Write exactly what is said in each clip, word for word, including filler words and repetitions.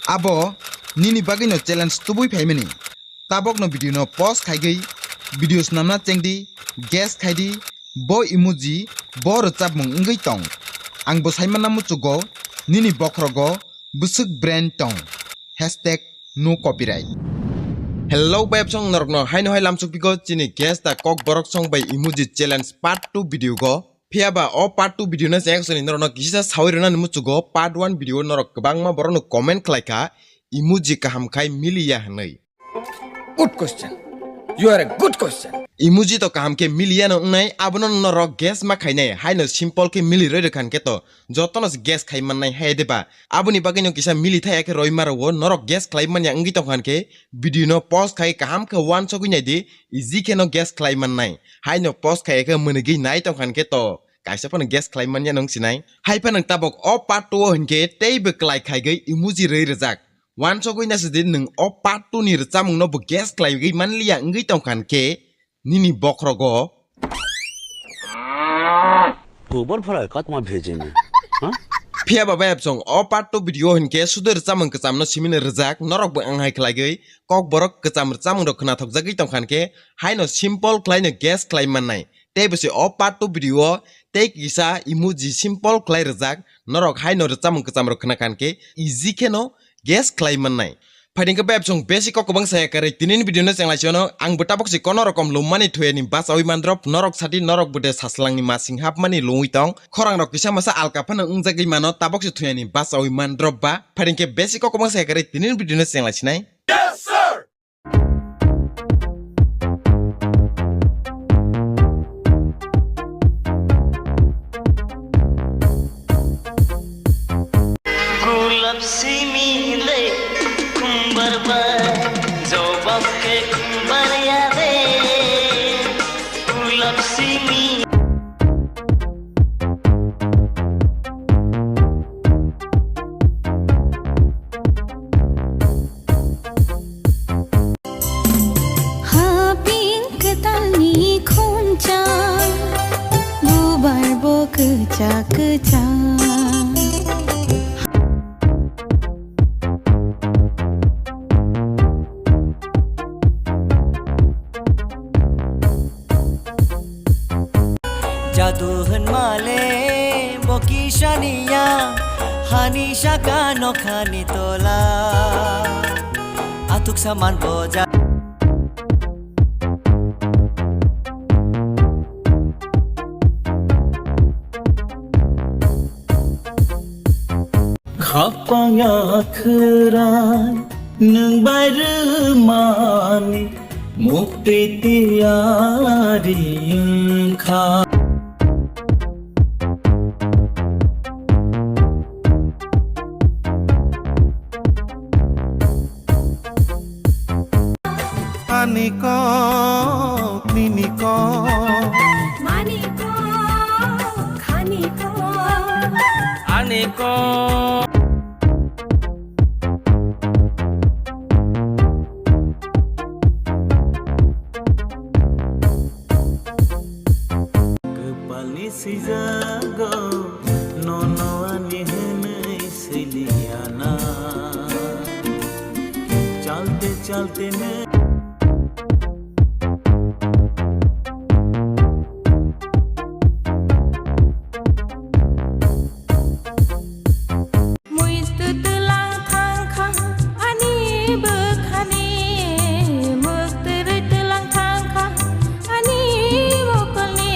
Abo nini bagwino challenge tubui phaimani. Tabokno video no pause khaigwi video snamna chengdi, guess khaidi, bo emoji bo rwchapmung wngwi tong. Ang bo saimanna muchugo, nini bokhorogo bwswk brain tong. Hashtag no copyright. Hello, bayapsong norokno haino hai lamsuk pigo chini guess da kok borok song bai emoji challenge part two video go. Phiya ba o part two video no chayang soni norokno kisa sawi rwnani muchugo, part one video norok kwbangma borokno comment khlai kha, emoji kaham khai miliya hwnwi. Good question. You are a good question. Emoji to kaham khe miliya no wngnai, abono norok guess ma khainai, haino simple khe mili roi rwkhan khe to jotono se guess khai mannai hai de ba. Aboni bagwi no kisa mili thaya khe roi ma rwo, norok guess khlai manya wngwi tongkhan khe video no pause khai kaham khe wansogwi nai di, easy khe no guess khlai mannai. Haino pause khai khe mwnigwi nai tongkhan khe to kaisa phano guess khlai manya nung sinai. Hai phano tabok o part two o hinkhe teibo klai khaigwi emoji rwi rwjak. Wansogwi naisidi nwng o part two ni rwchapmung no bo guess khlaigwi manliya wngwi tongkhan khe nini bokhorogo. Khobor phalai katma bhejeni. Ha? Phiya ba bayapsong o part two video hinkhe sudo rwchapmung kwcham no simino rwjak, norok bo ang hai khlaigwi kok borok kwcham rwchapmung rok khwnathok jagwi tongkhan khe haino simple khlai no guess khlai mannai. Tei bo se o part two video o tei kisa emoji simple khlai rwjak, norok haino rwchapmung kwcham rok khwna khan khe easy khe no guess khlai mannai. Phaidi khe bayapsong besi kok kwbang saya kwrwi tinini video no chenglai chano ang bo tabok se kono rokom lummani thuyani bachawi mandrop, norok sati norok bo de saslangni masing hapmani lungwi tong, khorang rok kisa masa alka phano wngjagwi mano tabok se thuyani bachawi mandrop ba. Phaidi khe besi kok kwbang saya kwrwi tinini video no chenglai sinai. Gulap simi le kumbar ba, jawab ke kumbar ya de. Gulap simi. Haping kwtalni khumcha, bubar bo kwchak kwchak. Jadu hwnmale bo kisaniya, hani saka nokhani tola. Atuk saman boja. Khapang ya khwrai nwng bai rwmani mukti tiyari wngkha. Ani kok, nini kok. Mani kok, khani kok. Ani kok. Kwpalni swijago nono ani hwnwi swiliya na. Chalte chalte ne. Muitu twlang thangkha ani bwkhani, muktwrwi twlang thangkha ani mokolni.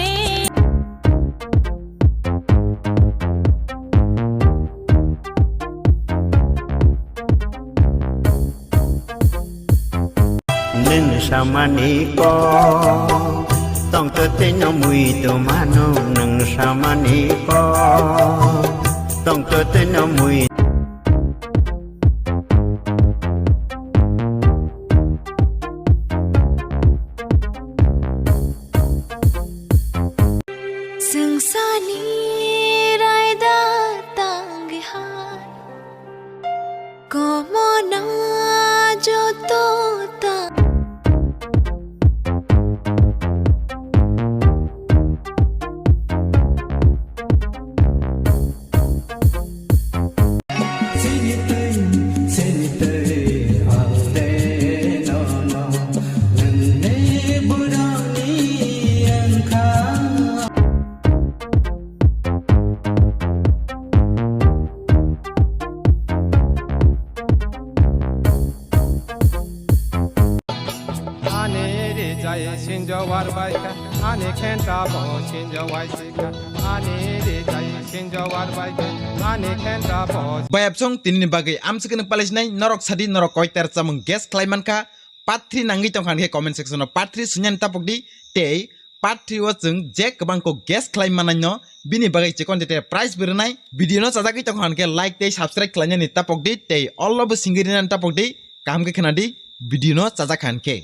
Nwng samani kok, tongtwtwino mui tongmano, nwng samani kok, tongtwtwino mui. Swngcharni raida tangwi hai, komona joto ta. Jawar bai kha, ani khenta bo sin jawai si kha, ani de jai sin jawar bai kha, ani khenta bo. Bayapsong tinini bagwi amsukini palaisnai norok sadi norok koitar chamung guess khlai mankha. Part three nangwi tongkha hwnkhe comment section o part three sunyani tapok di tei part three o chwng je kwbang kok guess khlai manai no bini bagwi chikon tete prize bo rwnai. Video no chajagwi tongkha hwnkhe like tei subscribe khlainani tapok di tei all o bo singwi rinani tapok di kaham khe khna di video no chajak kha hwnkhe.